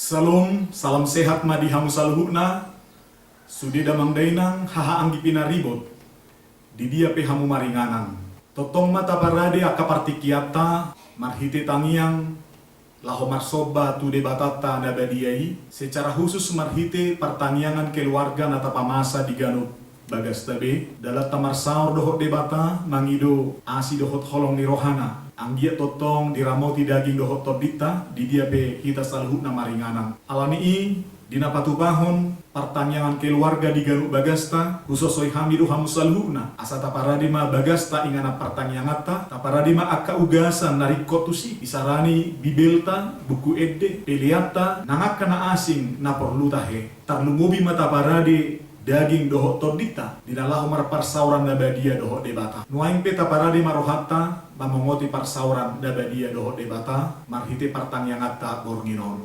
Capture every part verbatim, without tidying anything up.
Salom, salam sehat ma di hamu saluhutna, sude damang dainang, haha anggi pinaribot, di dia pe hamu maringanan. Tongtong ma taparade angka partingkianta marhite tangiang laho marsomba tu Debatanta na badia i, secara khusus marhite partangiangan keluarga na tapamasa di ganup bagasta be, dalanta marsaor dohot Debata mangido asi dohot holong ni rohana, anggiat tongtong diramoti daging dohot tondinta, di dia pe hita saluhutna maringanan. Alani i, di na patupahon partangiangan keluarga di ganup bagasta, husosoi hami do hamu saluhutna, asa taparade ma bagasta inganan partangianganta, taparade ma angka ugasan na ringkot tusi, disarani Bibelta, Buku Ende, peleanta, nang angka na asing na porlu tahe. Tarlumobi ma taparade daging dohot tondinta, di na laho marparsaoran na badia dohot Debata. Nuaeng pe taparade ma rohanta mamongoti parsaoran na badia dohot Debata marhite partangianganta borngin on.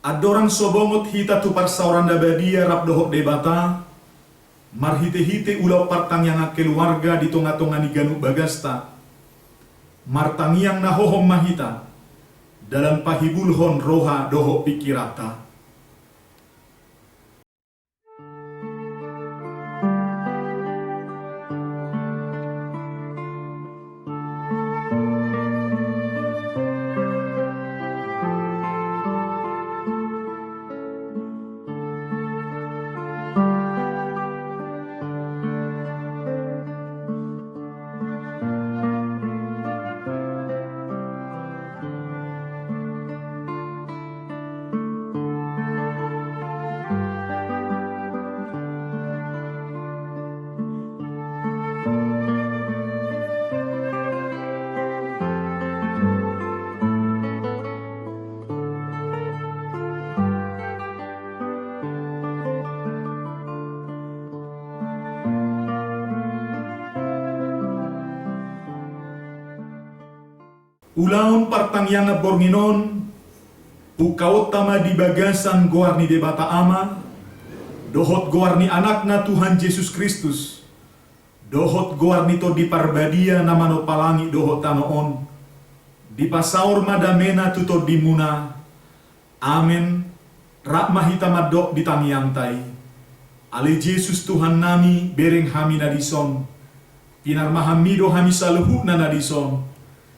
Andorang so bongot hita tu parsaoran na badia rap dohot Debata, marhitehite ulaon partangiangan keluarga di tongatonga ni ganup bagasta, martangiang na hohom ma hita, dalan pahibulhon roha dohot pingkiranta. Ulaon partangiangan borngin on, pungkaonta ma di bagasan goar ni Debata Ama, dohot goar ni Anakna Tuhan Jesus Kristus, dohot goar ni Tondi Parbadia na manompa langit dohot tano on, dipasaor ma damena tu tondimuna. Amen. Rap ma hita mandok di tangiangta i. Ale Jesus Tuhannami, bereng hami na dison. Pinarmahanmi do hami saluhutna na dison.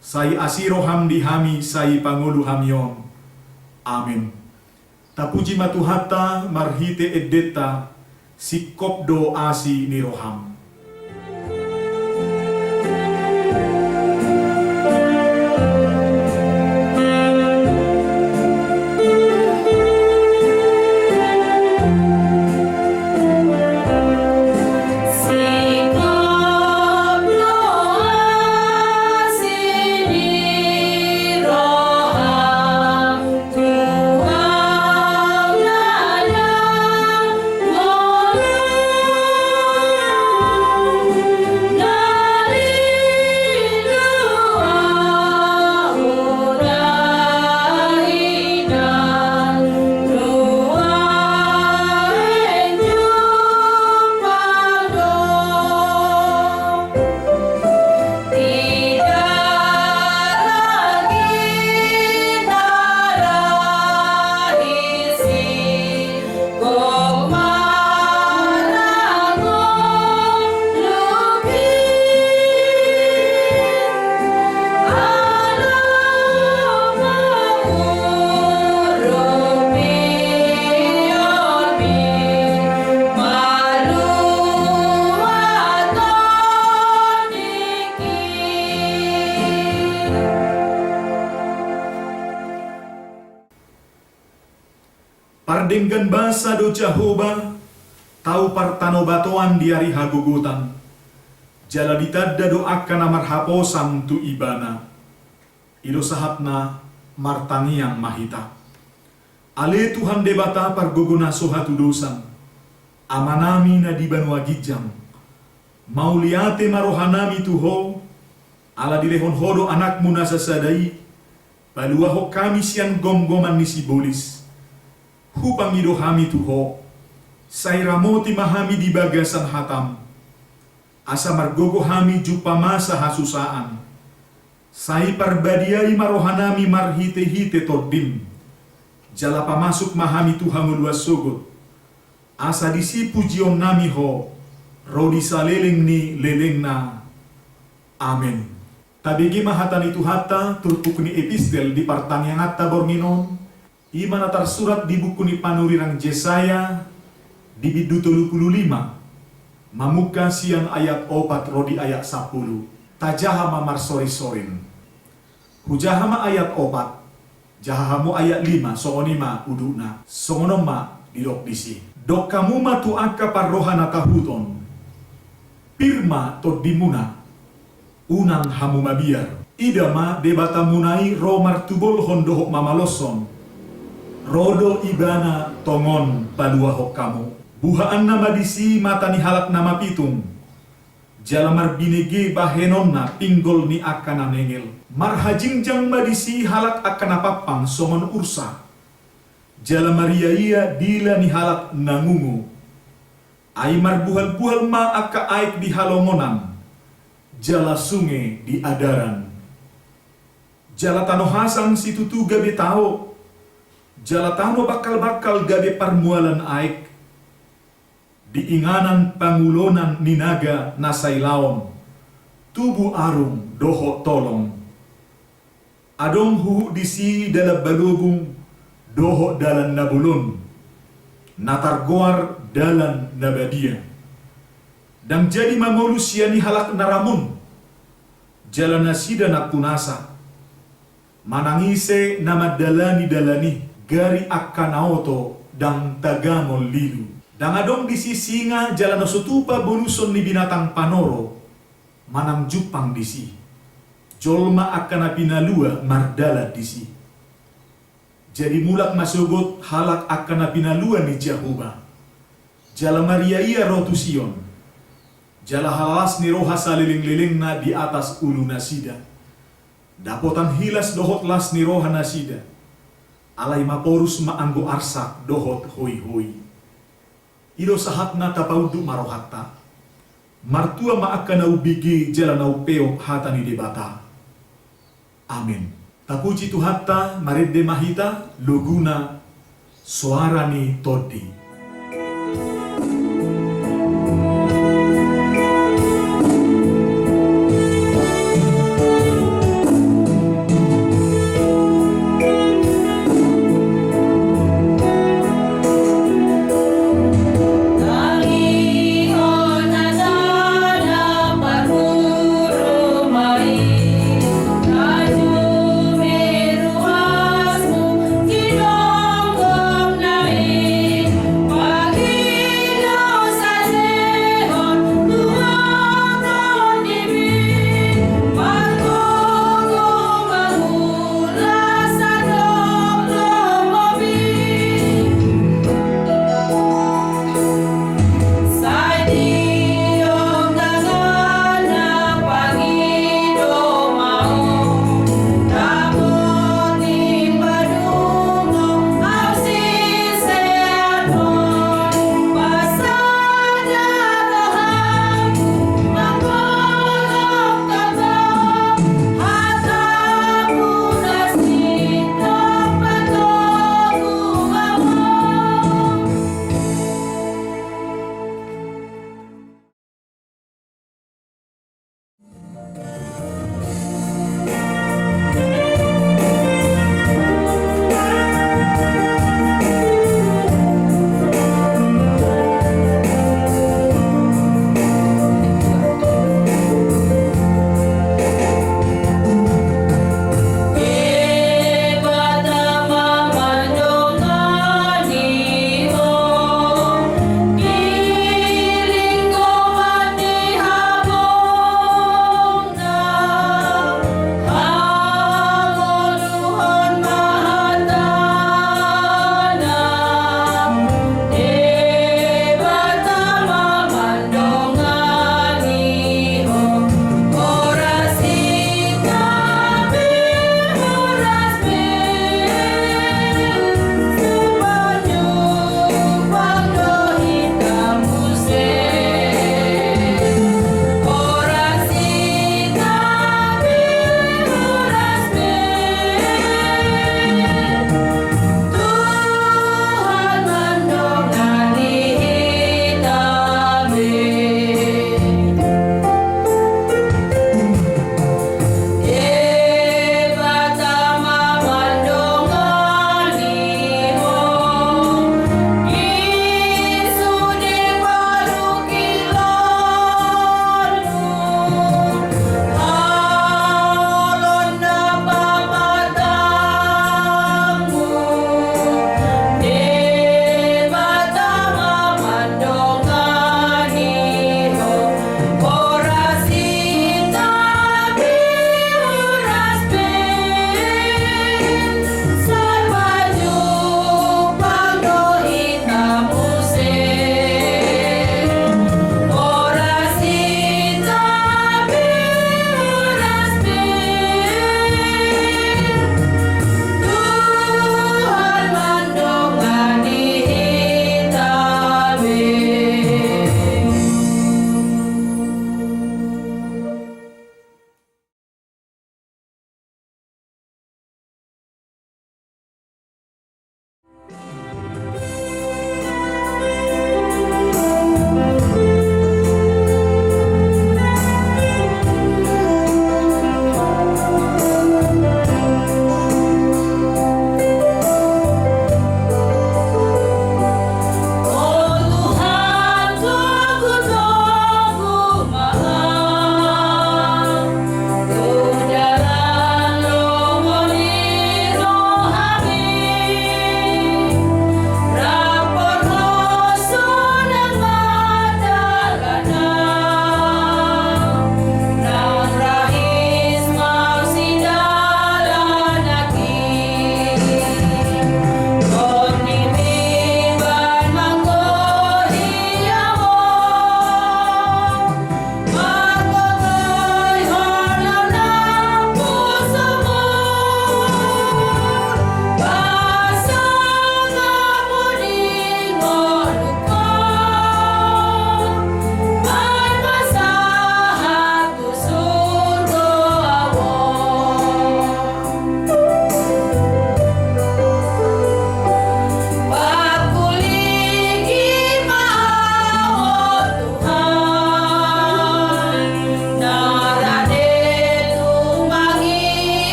Sai asi roham di hami, sai pangolu hami on. Amen. Tapuji ma Tuhanta marhite endenta, singkop do asi ni roham. Pardenggan basa do Jahowa, tau partanobatoan di ari hagogotan, jala ditanda do angka na marhaposan tu Ibana. I do sahatna, martangiang ma hita. Ale Tuhan Debata pargogo na so hatudosan, Amanami na di banua ginjang, mauliate ma rohanami tu Ho, ala dilehon Ho do Anakmu na sasada i, paluahon hami sian gomgoman ni sibolis. Hupangido hami tu Ho, sai ramoti ma hami di bagasan hatam. asa margogo hami jumpang masa hasusaan. Sai parbadiai ma rohanami marhitehite Tondim, jala pamasuk ma hami tu hangoluan sogot, asa disi pujionnami Ho ro di saleleng ni lelengna. Amen. Tabege ma hata ni Tuhanta turpuk ni epistel di partangianganta borngin on, i ma na tarsurat di buku ni panurirang Jesaya, di bindu tolu pulu lima, mamungka sian ayat opat ro di ayat sampulu. Tajaha ma marsorinsorin. Hujaha ma ayat opat, jaha hamu ayat lima, songon i ma udutna. Songon on ma didok disi: Dok hamu ma tu angka parroha na tahuton: Pir ma tondimuna, unang hamu mabiar. Ida ma, Debatamuna i ro martubolhon dohot mamaloshon, ro do Ibana tongon paluahon hamu. Buhaanna ma disi mata ni halak na mapitung, jala marbinege bahenonna pinggol ni angka na nengel. Marhajingjang ma disi halak angka na pampang songon ursa, jala mariaia dila ni halak na ngungu. Ai marbuhalbuhal ma angka aek di halongonan, jala sunge di adaran. Jala tano hasang situtu gabe tao, jala tano bangkalbangkal gabe parmualan aek. Di inganan pangulonan ni naga na sailaon, tubu arung dohot tolong. Adong huhut disi dalan balobung dohot dalan na bolon, na targoar dalan na badia. Ndang jadi mangolu sian i halak na ramun, jala nasida nangkunasa. Manang ise na mandalani dalan i, gari angka na oto ndang tagamon lilu. Ndang adong disi singa jala na so tupa boluson ni binatang panoro manang jumpang disi. Jolma angka na pinalua mardalan disi. Jadi mulak ma sogot halak angka na pinalua ni Jahowa, jala mariaia ro tu Sion. Jala halalas ni roha salelenglelengna di atas ulunasida. Dapotan hilas dohot las ni roha nasida. Alai maporus ma anggo arsak dohot hoihoi. I do sahatna. Tapaunduk ma rohanta. Martua ma angka na umbege jala na umpeop hata ni Debata. Amen. Tapuji Tuhanta, marende ma hita, loguna soara ni Tondi.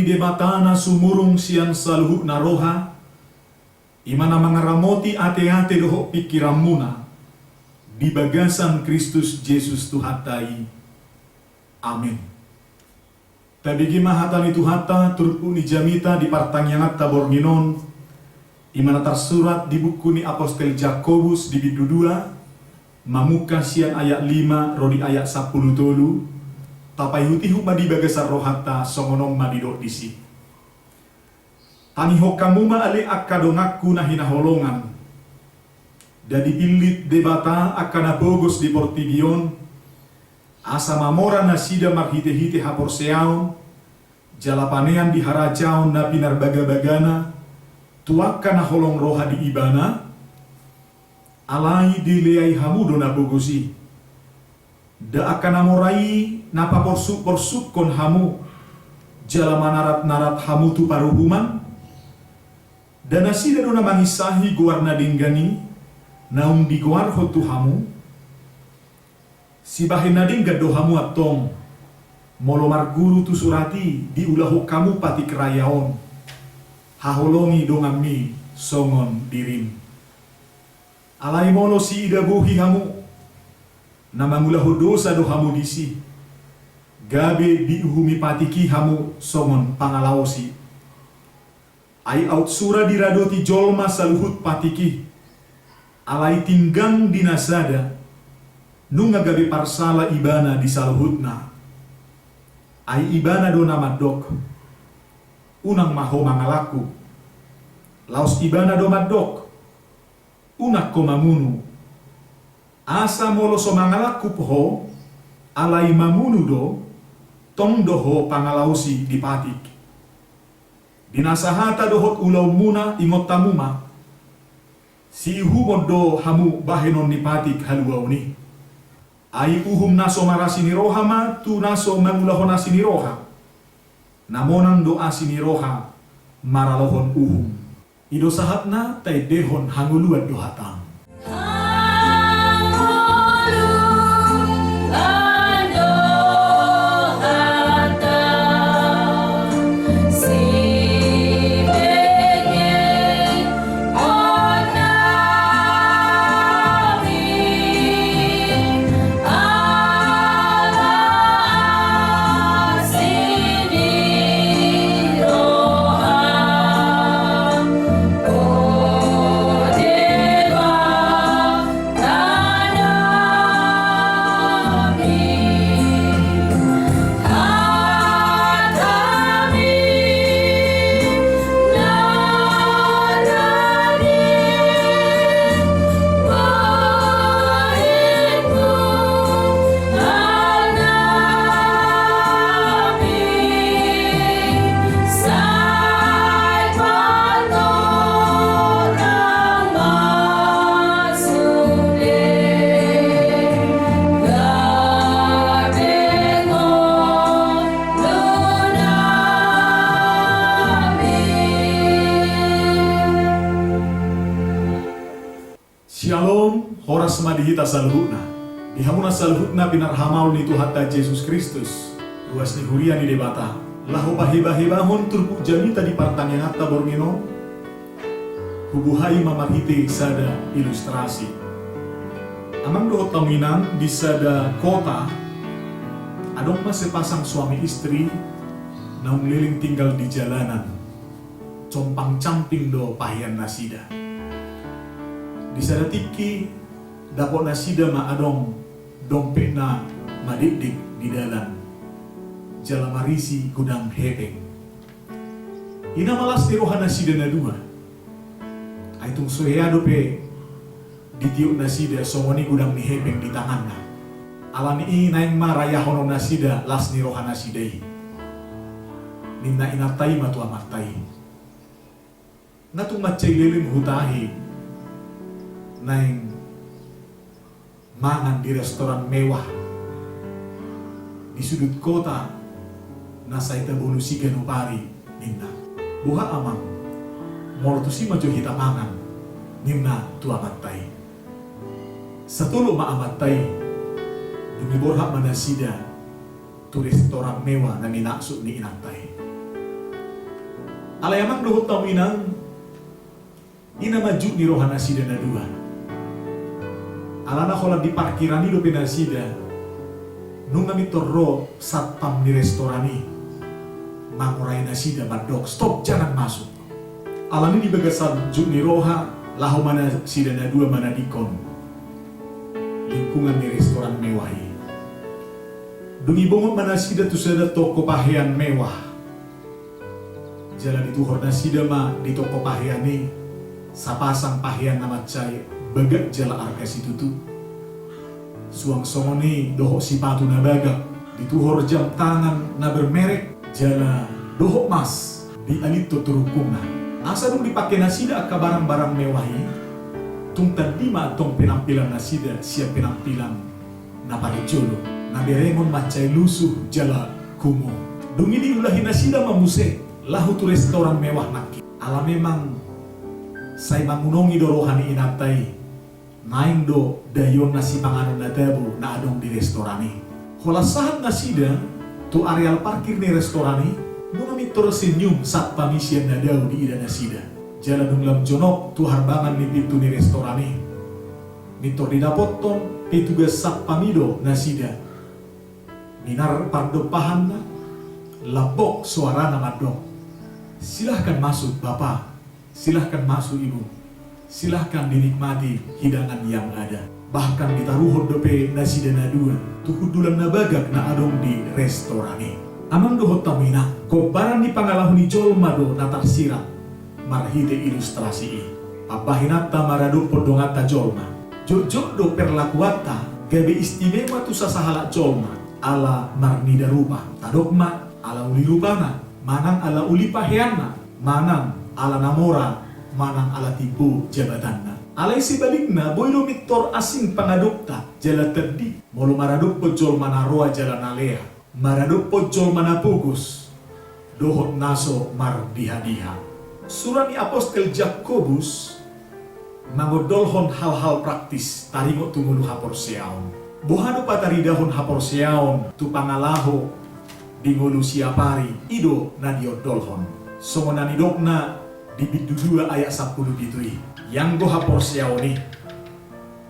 Debata na sumurung sian saluhutna roha, i ma na mangaramoti ateate dohot pingkiranmuna di bagasan Kristus Jesus Tuhanta i. Amen. Tabege ma hata ni Tuhanta turpuk ni jamita di partangianganta borngin on, i ma na tarsurat di buku ni apostel Jakobus di bindu dua, mamungka sian ayat lima ro di ayat sampulu tolu. Tapaihutihut ma di bagasan rohanta, songon on ma didok disi. Tangihon hamu ma ale angka donganku na hinaholongan, nda dipillit Debata angka na pogos di portibi on, asa mamora nasida marhitehite haporseaon jala panean di harajaon na pinarbagabagana tu angka na holong roha di Ibana? Alai dileai hamu do na pogos i. Nda angka na mora i na paporsukporsukkon hamu jala manaratnarat hamu tu paruhuman? Nda nasida do na manginsahi goar na denggan i naung digoarhon tu hamu? Sibahen na denggan do hamu antong, molo marguru tu surat i diulahon hamu patik raya on, haholongi donganmi songon dirim. Alai molo siida bohi hamu, na mangulahon dosa do hamu disi, gabe diuhumi patik i hamu songon pangalaosi. Ai aut sura diradoti jolma saluhut patik i, alai tinggang di na sada, nunga gabe parsala ibana di saluhutna. Ai ibana do na mandok: Unang ma ho mangalangkup. Laos ibana do mandok: Unang ho mamunu. Asa molo so mangalangkup ho, alai mamunu do, tong do ho pangalaosi di patik. Di na sahata dohot ulaonmuna ingot hamu ma, siiuhumon do hamu bahenon ni patik haluaon i. Ai uhum na so marasi ni roha ma tu na so mangulahon asi ni roha. Na monang do asi ni roha maralohon uhum. I do sahatna taendehon hangoluan do hataM. Syalom, horas ma di hita saluhutna. Di hamuna saluhutna pinarhamaol ni Tuhanta Jesus Kristus, ruas ni huria ni Debata. Laho pahebahebahon turpuk jamita di partangianganta borngin on, hubuhai ma marhite sada ilustrasi. Amang dohot hamu inang, di sada kota, adong ma sepasang suami istri naung leleng tinggal di jalanan. Compang-camping do pahean nasida. Di sada tingki, dapot nasida ma adong dompet na madekdek di dalan, jala marisi godang hepeng. I na ma las ni roha nasida na dua. Ai tung so hea dope ditiop nasida songon i godang ni hepeng di tanganna. Ala ni i naeng ma rayahonon nasida las ni roha nasida i, ninna inanta i ma tu amanta i. Nga tung mansai leleng hutahi naeng mangan di restoran mewah di sudut kota na sai tabolu siganup ari, ninna. Boha amang, molo tusi ma jo hita mangan, ninna tu amanta i. Satolop ma amanta i, dung i borhat ma nasida tu restoran mewah na minaksud ni inanta i. Alai amang dohot hamu inang, i nama juk ni roha nasida na dua. Alana holan di parkiran i dope nasida, nunga mintor ro satpam ni restoran i mangurai nasida, mandok, "Stop, jangan masuk." Alani di bagasan juk ni roha, laho ma nasida na dua manadingkon lingkungan ni restoran mewah i. Dung i bongot ma nasida tu sada toko pahean mewah. Jala dituhor nasida ma di toko pahean i sapasang pahean na mansai bagak jala arga situtu. Suang songon i dohot sipatu na bagak, dituhor jam tangan na bermerek, jala dohot mas di alinto tu rungkungna. Asa dung dipake nasida angka barang-barang mewah i, tung tandi ma antong penampilan nasida sian penampilan na parjolo, na berengon mansai lusuh jala kumuh. Dung i diulahi nasida ma muse laho tu restoran mewah nangkin. Ala memang sai mangunongi do roha ni inanta i, naeng do daionna sipanganon na tabo na adong di restoran i. Holan sahat nasida tu areal parkir ni restoran i, nunga mintor senyum satpam i sian na dao diida nasida. Jala dung lam jonok tu harbangan ni pintu ni restoran i, mintor didapothon petugas satpam i do nasida. Minar pardompahanna, lambok soarana mandok, "Silahkan masuk, Bapak. Silahkan masuk, Ibu. Silahkan dinikmati hidangan yang ada." Bahkan ditaruhon dope nasida na dua tu hundulan na bagak na adong di restoran i. Amang dohot hamu inang, gomparan ni pangalaho ni jolma do na tarsirat marhite ilustrasi i. Pambahenanta maradophon donganta jolma. Jotjot do perlakuanta gabe istimewa tu sasahalak jolma ala marnida rupa. Tadok ma ala uli rupana, manang ala uli paheanna, manang ala na mora, manang ala timbo jabatanna. Alai sebalikna, boi do mintor asing pangadopta jala tandi molo maradophon jolma na roa jala na lea, maradophon jolma na pogos dohot na so mardihadiha. Surat ni apostel Jakobus mangondolhon hal-hal praktis taringot tu ngolu haporseaon. Boha do pataridahon haporseaon tu pangalaho di ngolu siapari? I do na diondolhon. Songon na nidokna di bindu dua ayat sampulu pitu i, ianggo haporseaon i,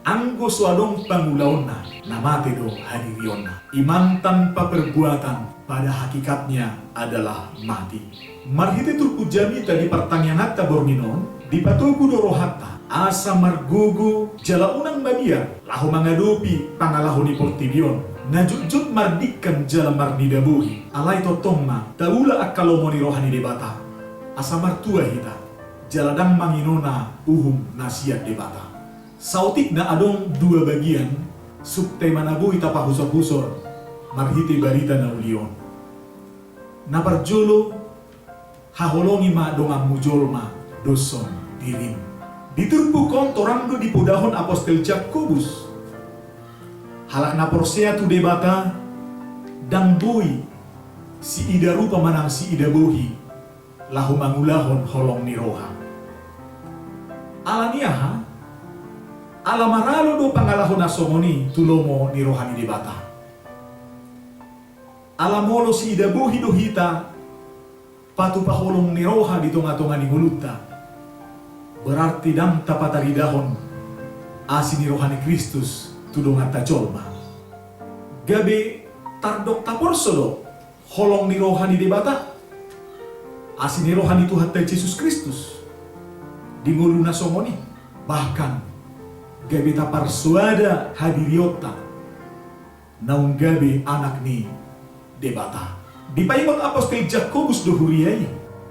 anggo so adong pangulaonna, na mate do hadirionna. Iman tanpa perbuatan pada hakikatnya adalah mati. Marhite turpuk jamita di partangianganta borngin on, dipatogu do rohanta asa margogo jala unang mabiar laho mangadopi pangalaho ni portibi on na jotjot mardingkan jala marnida bohi. Alai tongtong ma taula angka lomo ni roha ni Debata, asa martua hita jala ndang manginona uhum na sian Debata. Saotik na adong dua bagian, subtema na boi tapahusor-husor marhite barita na uli on. Na parjolo, haholongi ma donganmu jolma doshon dirim. Di turpuk on torang do dipodahon apostel Jakobus, halak na porsea tu Debata ndang boi siida rupa manang siida bohi laho mangulahon holong ni roha. Ala ni aha? Ala maralo do pangalaho na songon i tu lomo ni roha ni Debata. Ala molo siida bohi do hita patupa holong ni roha di tonga-tonga ni ngolunta, berarti ndang tapataridahon asi ni roha ni Kristus tu donganta jolma. Gabe tardok taporso do holong ni roha ni Debata, asi ni roha ni Tuhanta Jesus Kristus di ngolu na songon i. Bahkan gabe taparsoada hadirionta naung gabe anak ni Debata. Dipaingot apostel Jakobus do huria i,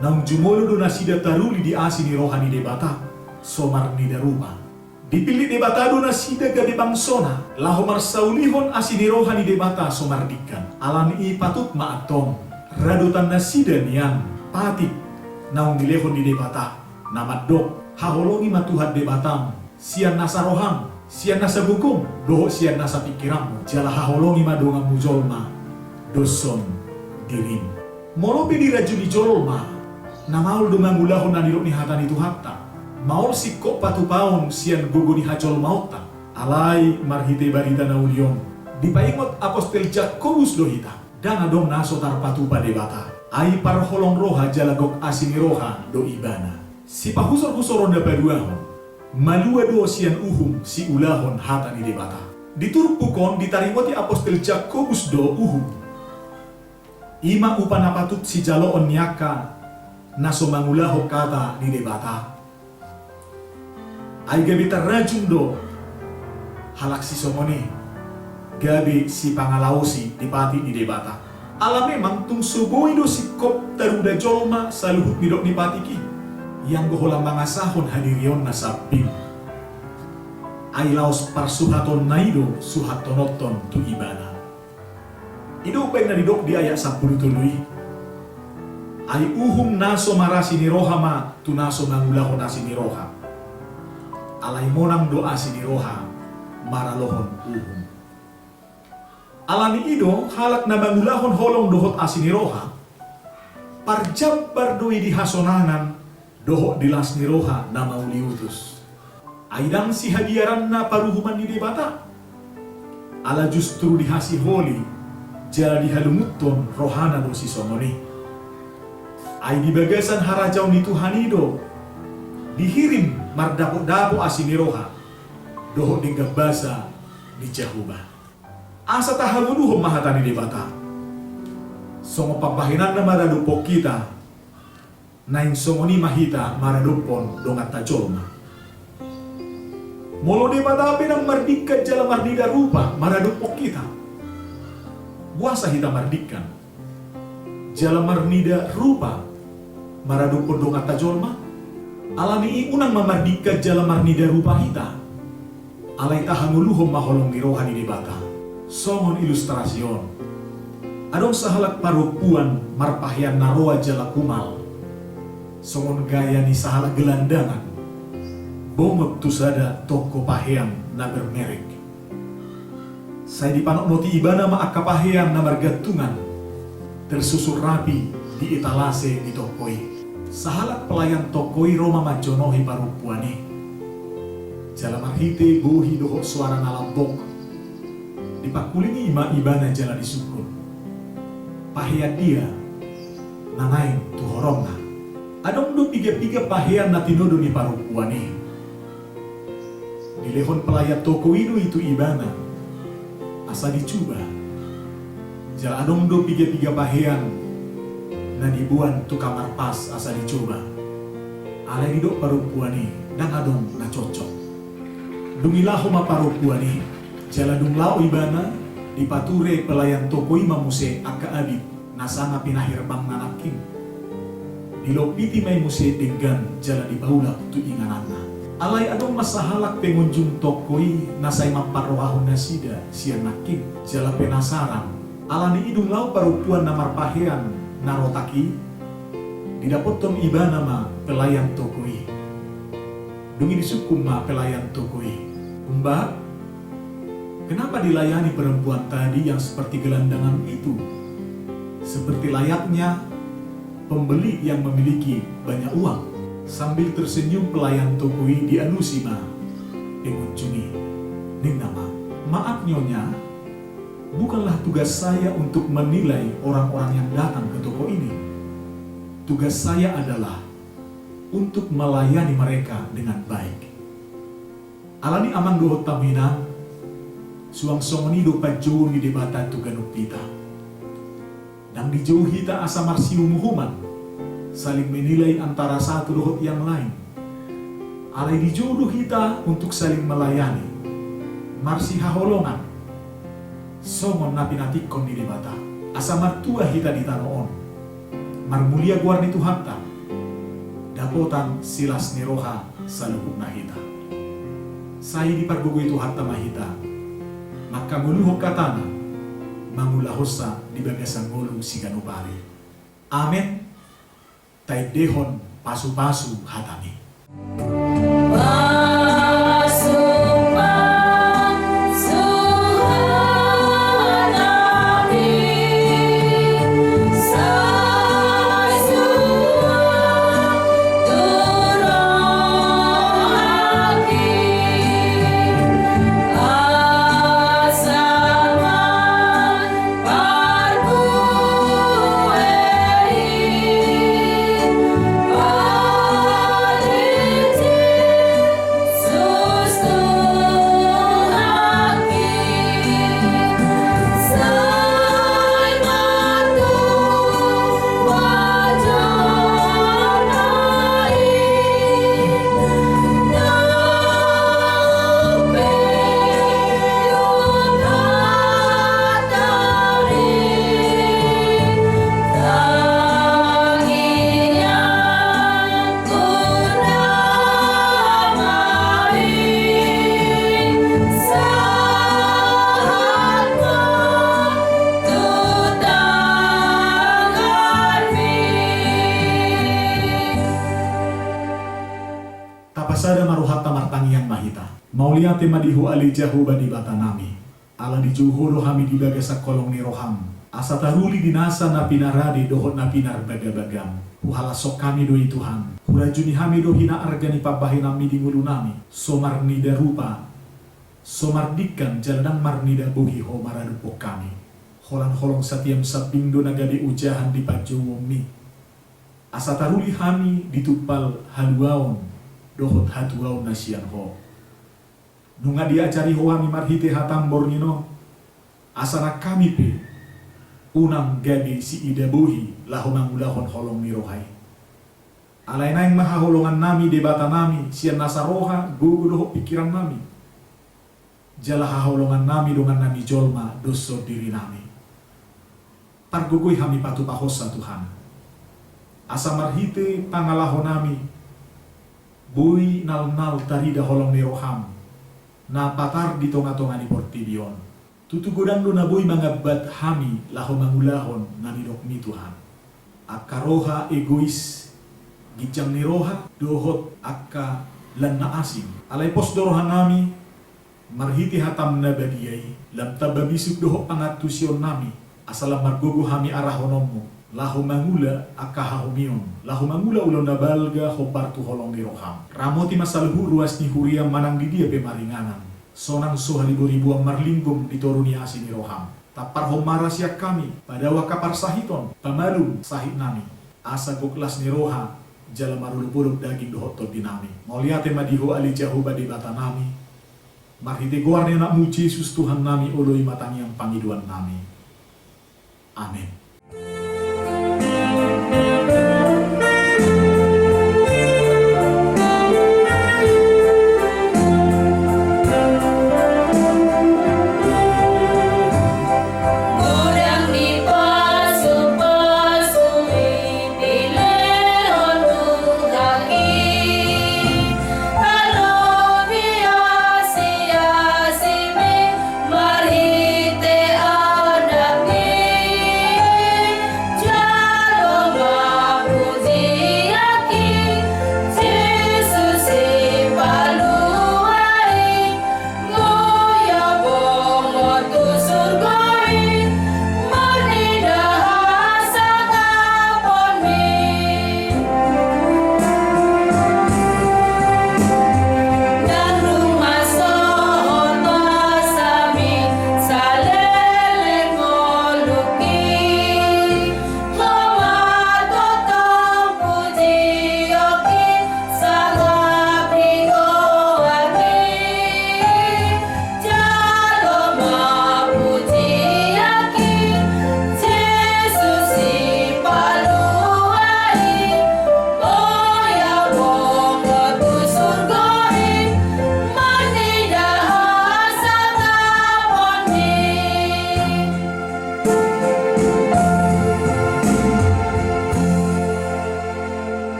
naung jumolo do nasida taruli di asi ni roha ni Debata so marnida rupa. Dipillit Debata do nasida gabe bangsona laho marsaulihon asi ni roha ni Debata so mardingkan. Ala ni i patut ma antong radotan nasida nian patik naung dilehon ni Debata, na mandok, haholongi ma Tuhan Debatam sian nasa roham, sian nasa gogom, dohot sian nasa pingkiranmu, jala haholongi ma donganmu jolma doshon dirim. Molo pe dirajumi jolma, na maol do mangulahon na nidok ni hata ni Tuhanta, maol singkop patupaon sian gogo ni hajolmaonta. Alai marhite barita na uli on, dipaingot apostel Jakobus do hita, ndang adong na so tarpatupa Debata. Ai parholong roha jala gok asi ni roha do ibana. Sipahusorhusoron na paduahon, malua do sian uhum siulahon hata ni Debata. Di turpuk on ditaringoti apostel Jakobus do uhum. I ma upa na patut sijaloon ni angka na so mangulahon hata ni Debata. Ai gabe tarrajum do halak sisongon i, gabe sipangalaosi di patik ni Debata. Ala memang tung so boi do singkop taruda jolma saluhut nidok ni patik i, ianggo holan mangasahon hadirionna sambing. Ai laos parsuhatonna i do suhathonon tu ibana. I do umbaen na didok di ayat sampulu tolu i. Ai uhum na so marasi ni roha ma tu na so mangulahon asi ni roha. Alai monang do asi ni roha maralohon uhum. Ala ni i do halak na mangulahon holong dohot asi ni roha, parjambar do i di hasonangan dohot di las ni roha na mauliutus. Ai ndang sihabiaranna paruhuman ni Debata. Ala justru dihasiholi jala dihalungunhon rohana do sisongon i. Ai di bagasan harajaon ni Tuhan i do dihirim mardapotdapot asi ni roha dohot denggan basa ni Jahowa. Asa tahangoluhon ma hata ni Debata. Songon pambahenanna maradophon hita, naeng songon i ma hita maradophon donganta jolma. Molo Debata pe ndang mardingkan jala marnida rupa maradophon hita, boasa hita mardingkan jala marnida rupa maradophon donganta jolma? Ala ni i unang ma mardingkan jala marnida rupa hita. Alai tahangoluhon ma holong ni roha ni Debata. Songon ilustrasi on, adong sahalak parompuan marpahean na roa jala kumal, songon gaya ni sahalak gelandangan, bongot tu sada toko pahean na bermerek. Sai dipanotnoti ibana ma angka pahean na margantungan, tersusun rapi di etalase ni toko i. Sahalak pelayan toko i ro ma manjonohi parompuan i. Jala marhite bohi dohot soara na lambok, dipangkulingi ma ibana jala disungkun: Pahean dia na naeng tu horongna? Adong do pigapiga pahean na tinodo ni parompuan i. Dilehon pelayan toko i do i tu ibana asa dicuba. Jala adong do pigapiga pahean na diboan tu kamar pas asa dicuba. Alai didok parompuan i ndang adong na cocok. Dung i laho ma parompuan i, jala dung laho ibana, dipature pelayan toko i ma muse angka abit na sanga pinahirbangna nangkin. Dilompiti ma i muse denggan jala dipaulak tu ingananna. Alai adong ma sahalak pengunjung toko i na sai mamparrohahon nasida sian nangkin jala penasaran. Ala ni i dung laho parompuan na marpahean na rotak i, didapothon ibana ma pelayan toko i. Dung i disungkun ma pelayan toko i: Mbak, kenapa dilayani perempuan tadi yang seperti gelandangan itu? Seperti layaknya pembeli yang memiliki banyak uang. Sambil tersenyum pelayan toko i dialusi ma pengunjung i. Ninna ma: Maaf nyonya, bukanlah tugas saya untuk menilai orang-orang yang datang ke toko ini. Tugas saya adalah untuk melayani mereka dengan baik. Ala ni i amang dohot hamu inang, suang songon i do panjouon ni Debata tu ganup hita. Ndang dijou hita asa marsiumuhuman, saling menilai antara satu dohot yang lain. Alai dijou do hita untuk saling melayani, marsihaholongan, songon na pinantikhon ni Debata, asa martua hita di tano on, marmulia goar ni Tuhanta, dapotan silas ni roha saluhutna hita. Sai dipargogoi Tuhanta ma hita, mangkangoluhon hatana, mangulahonsa di bagasan ngolu siganup ari. Amen. Taendehon pasupasu hatami. Asa ma rohanta, martangiang ma hita. Mauliate ma di Ho ale Jahowa Debatanami. Ala dijou Ho do hami di bagasan holong ni roham, asa taruli di nasa na pinarade dohot na pinarbagabagam. Huhalashon hami do i Tuhan, hurajumi hami do hinaarga ni pambahenanmi di ngolunami, so marnida rupa, so mardingkan jala ndang marnida bohi Ho maradophon hami. Holan holong satiam sambing do na gabe ojahan di panjouonmi, asa taruli hami di tumpal haluaon dohot hatuaon na sian Ho. Nunga diajari Ho hami marhite hatam borngin on, asa nang hami pe unang gabe siida bohi laho mangulahon holong ni roha i. Alai naeng ma haholongannami Debatanami sian nasa roha, gogo dohot pingkirannami. Jala haholongannami dongannami jolma doshon dirinami. Pargogoi hami patupahonsa Tuhan, asa marhite pangalahonami boi nalnal tarida holong ni roham na patar di tongatonga ni portibi on. Tutu godang do na boi mangambat hami laho mangulahon na nidokmi Tuhan. Angka roha egois, ginjang ni roha, dohot angka lan na asing. Alai pos do rohanami, marhite hatam na badia i, lam tamba bisuk dohot pangantusionnami, asa lam margogo hami arahononmu, laho mangula angka hahomion, laho mangula ulaon na balga hombar tu holong ni roham. Ramoti ma saluhut ruas ni huriam manang di dia pe maringanan, sonang so hariboriboan marlinggom di toru ni asi ni roham. Tamparhon ma ra sian hami, padao angka parsahiton, pamalum sahitnami, asa gok las ni roha jala marolopolop daging dohot tondinami. Mauliate ma di Ho ale Jahowa Debatanami, marhite goar ni Anakmu Jesus Tuhannami, oloi ma tangiang pangidoannami. Amen.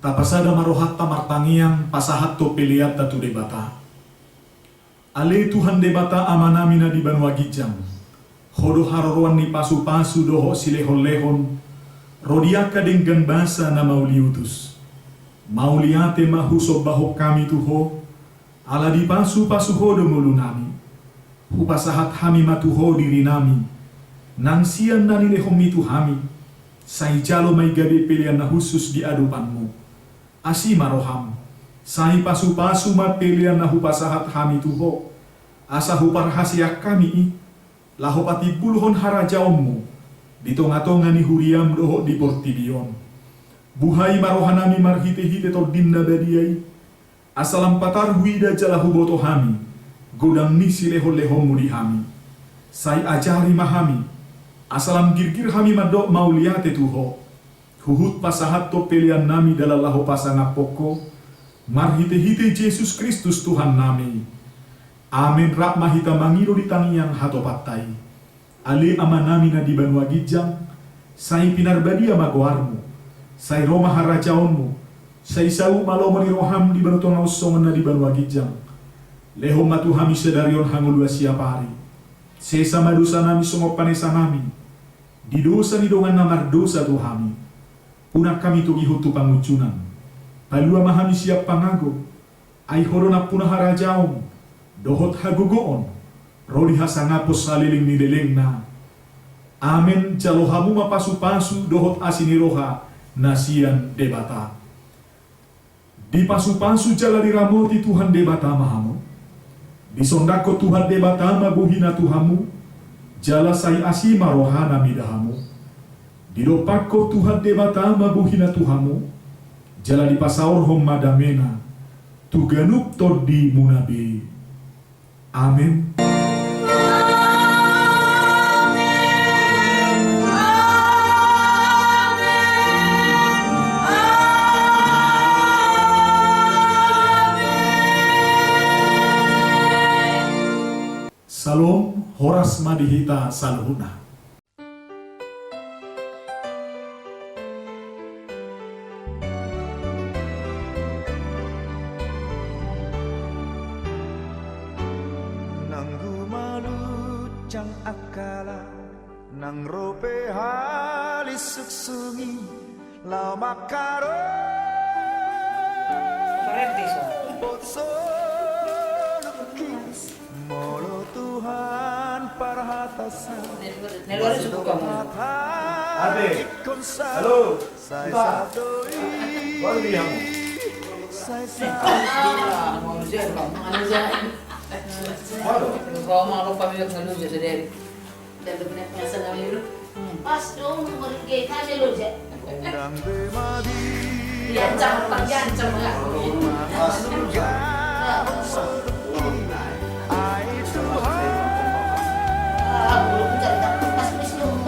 Tapasada ma rohanta martangiang pasahathon peleanta tu Debata. Ale Tuhan Debata Amanami na di banua ginjang, Ho do haroroan ni pasupasu dohot silehonlehon ro di angka denggan basa na mauliutus. Mauliate ma husombahon hami tu Ho, ala dipasupasu Ho do ngolunami. Hupasahat hami ma tu Ho dirinami, nang sian na nilehonmi tu hami, sai jalo ma i gabe pelean na hushus di adopanmu. Asi ma roham, sai pasupasu ma pelean na hupasahat hami tu Ho, asa huparhaseang hami i, laho patimbulhon harajaonmu di tongatonga ni huriam dohot di portibi on. Buhai ma rohanami marhitehite Tondim na badia i, asa lam patar huida jala huboto hami godang ni silehonlehonmu di hami. Sai ajari ma hami, asa lam girgir hami mandok mauliate tu Ho, huhut pasahathon peleannami dalan laho pasangaphon Ho, marhitehite Jesus Kristus Tuhannami. Amen. Rap ma hita mangido di tangiang hatopanta i. Ale Amanami na di banua ginjang, sai pinarbadia ma goarmu, sai ro ma harajaonmu, sai saut ma lomo ni roham di banua tonga on songon na di banua ginjang. Lehon ma tu hami sadari on hangoluan siapari. Sesa ma dosanami songon panesanami di dosa ni dongan na mardosa tu hami. Unang hami togihon tu pangunjunan, Palua ma hami sian pangago, ai Ho do nampuna harajaon dohot hagogoon, ro di hasangapon saleleng ni lelengna. Amen. Jalo hamu ma pasupasu dohot asi ni roha na sian Debata. Dipasupasu jala diramoti Tuhan Debata ma hamu. Disondangkon Tuhan Debata ma bohina tu hamu, jala sai asi ma rohana mida hamu. Didompakkon Tuhan Debata ma bohina tu hamu, jala dipasaorhon ma damena tu ganup tondimuna be. Amen. Salom, horas ma di hita saluhutna. Nang gumalucang angkala, nang ro pe halisuk sungi, laho mangkarompot so nangkin. Molo Tuhan parhata sa, Ade. Halo. Buka. Bagi kamu. Sai sa. Ah, mau ujian kamu. Mau ujian. Halo. Kau mau lupa minum dulu, jadi. Dan benar perasaan kami dulu. Pas dong, umur gay tanya lo, Jak. Diancam, diancam, enggak? Ah, belum cari dapet pas, pas dong.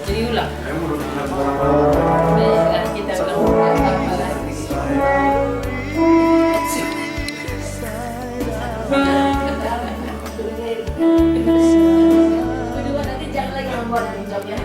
Jadi ulang. Baik, kita ulang. Kedua, nanti jangan lagi membuat jawabnya.